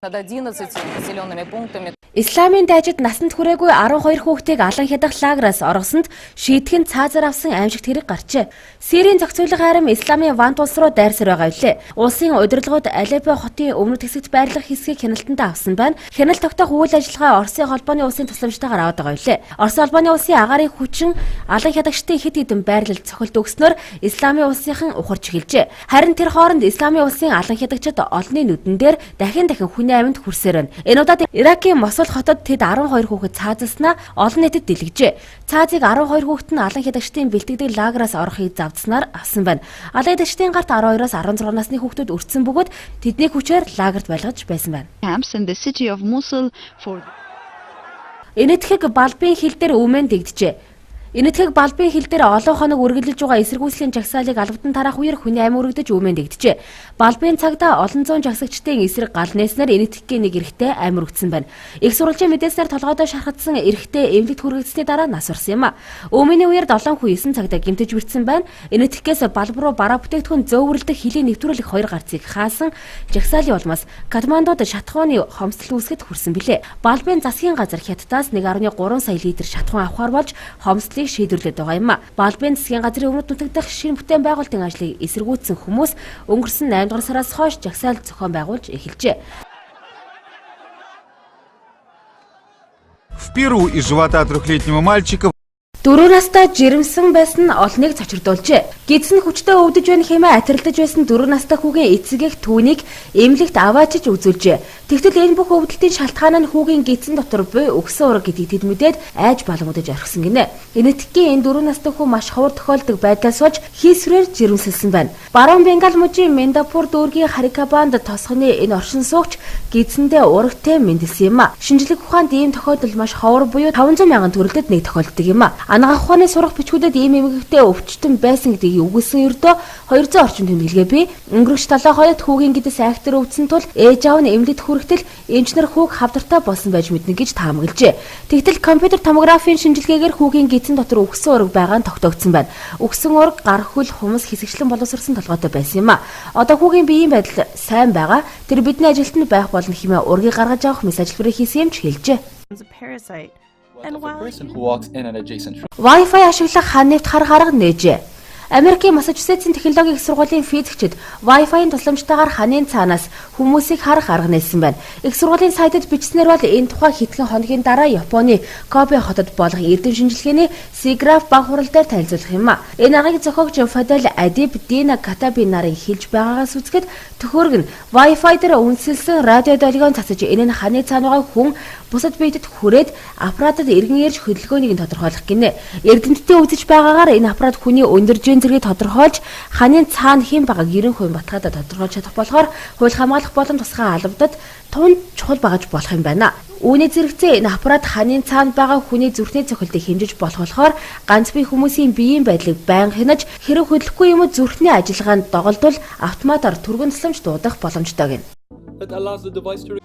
Над 11 населенными пунктами. Исламын дайчид насанд хүрээгүй 12 хүүхдийг алан хядах лагераас оргосонд шийтгэн цаазаар авсан аимшигт хэрэг гарчээ. Сирийн зохицуулах арим Исламын Вант улс руу дайрсаар байгаа билээ. Улсын удирдлагууд Алеппо хотын өмнөд хэсэгт байрлах хэсгийг хяналтандаа авсан байна. Хяналт тогтоох үйл ажиллагаа Оросын холбооны улсын тусламжтайгаар аваад байгаа билээ. Оросын холбооны улсын агаарын хүчин алан хядагчдын хэд хэдэн байрлал цохилт өгснөөр Исламын улсынхан ухарч эхэлжээ. Харин тэр хооронд Исламын улсын алан хядагчид олонний нүдэн дээр дахин дахин хүний амьд хүрсээр байна. Энэ удаад Иракийн Мосул хотод тэд 12 хүүхэд цаазалснаа олон нийтэд дэлгэжээ. Цаазыг 12 хүүхэд нь алан хядагчдын бэлтгэдэг лагераас орохыг завдсанаар авсан байна. Алан хядагчдын гарт 12-оос 16 насны хүүхдүүд өртсөн бөгөөд тэднийг хүчээр лагерт байлгаж байсан байна. Camps in the city of Mosul for Энэтхэг балбын хил дээр өмнө дэгджээ. Энэтхэг балбын хил дээр олон хоног үргэлжилж байгаа эсэргүүцлийн жагсаалыг албадан тараах үеэр хүний амь өргөдөж өмнө дэгджээ. Балбын цагдаа олон зуун жагсагчдын эсрэг гал нээснээр Энэтхэгийн нэг эрэгтэй амь өргөдсөн байна. Их сурвалжийн мэдээснээр толгойдоо шархагдсан эрэгтэй эмнэлэгт хүргэсний дараа нас барсан юм а. Өмнөний үеэр 7 хүн 9 цагдаа гэмтэж бэртсэн байна. Энэтхгээс балб руу бараа бүтээгдэхүүн зөөвөрлөдөг хөлийн нэвтрүүлэх хоёр гарцыг хаасан жагсаалын улмаас Катмандууд шатахууны хомсдол үүсгэхэд хүрсэн билээ. Балбын засгийн газар Хятадаас 1.3 сая литр шатахуун авахар болж хомсдлыг шийдвэрлээд байгаа юм а. Балбын засгийн газрын өмнөд нутагдах шинэ бүтээн байгуулалтын ажлыг эсэргүүцсэн хүмүүс өнгөрсөн 8 дугаар сараас хойш жагсаал зохион байгуулж эхэлжээ. В Перу из живота трехлетнего мальчика 4 настай жирэмсэн байсан нь олныг цочирдуулжээ. Гидс нь хүчтэй өвдөж байна хэмээн атирлаж байсан 4 настай хүүгийн эцэг эх түүнийг эмнэлэгт аваачиж үзүүлжээ. Тэгтэл энэ бүх өвдөлтийн шалтгаан нь хүүгийн гидсэн дотор буй өгсөн ураг гэдгийг тэд мэдээд айж баламудаж орхисон гинэ. Энэтхэгийн энэ 4 настай хүү маш ховор тохиолдог байдлаас болж хийсврээр жирэмсэлсэн байна. Баруун Бенгал мужийн Мендапур дүүргийн Харикабанд тосгоны энэ оршин суугч гидсэндээ урагтай мэндэлсэн юм а. Шинжлэх ухаанд ийм тохиолдол маш ховор буюу 500 мянган төрөлдөд нэг тохиолддог юм а. Анагаах ухааны сурах бичгүүдэд ийм эмгэгтэй өвчтөн байсан гэдгийг үгүйсэн ердөө 200 орчим тэмдэглэгээ бий. Өнгөрөх 7 хоногт хүүгийн гэдэс айхтар өвдсөн тул ээж аав нь эмнэлэгт хүрэхтэл эмчнэр хүүг хавдартай болсон байж мэднэ гэж таамаглажээ. Тэгтэл компьютер томографийн шинжилгээгээр хүүгийн гэдсэн дотор үхсэн ураг байгаа нь тогтоогдсон байна. Үхсэн ураг гар хөл хумс хэсэгчлэн боловсрсон толгойтой байсан юм а. Одоо хүүгийн биеийн байдал сайн байгаа. Тэр бидний ажилтнанд байх болно хэмээн ургийг гаргаж авах мэс ажилбарыг хийсэн юм ч хэлжээ. A parasite. What And of a while person who walks in an adjacent room Wi-Fi ашиглах хан нефт хар харга нээжээ. Америкийн Массачусетсийн технологийн их сургуулийн физикчид Wi-Fi-ын тусламжтайгаар ханын цаанаас хүмүүсийг харах арга нээсэн байна. Их сургуулийн сайтад бичснээр бол энэ тухай хэдхэн хоногийн дараа Японы Кобе хотод болох эрдэм шинжилгээний SIGGRAPH баг хурал дээр танилцуулах юм а. Энэ аргыг зохиогч Фадел Адиб Дина Катаби нарын хэлж байгаагаас үзэхэд төхөөрөг нь Wi-Fi дээр үндэслэсэн радио долгион цацаж энэ нь ханы цаана байгаа хүн бусад биедэд хүрээд аппаратад эргэн ирж хөдөлгөөнийг нь тодорхойлох гинэ. Эрдэмтдийн үзэж байгаагаар энэ аппарат хүний өндөр жин зэргийг тодорхойлж ханын цаана хэн байгааг 90% баталгаатай тодорхойлж чадах болохоор хууль хамгаалах болон тусгай албадад тун чухал багаж болох юм байна. Үүний зэрэгцээ энэ аппарат ханын цаана байгаа хүний зүрхний цохилтыг хэмжиж болох болохоор ганц бие хүмүүсийн биеийн байдлыг байнга хянаж хэрэг хөдлөхгүй юм уу зүрхний ажиллагаанд доголдвол автоматар түргэн тусламж дуудах боломжтой гэнэ. that allows the device to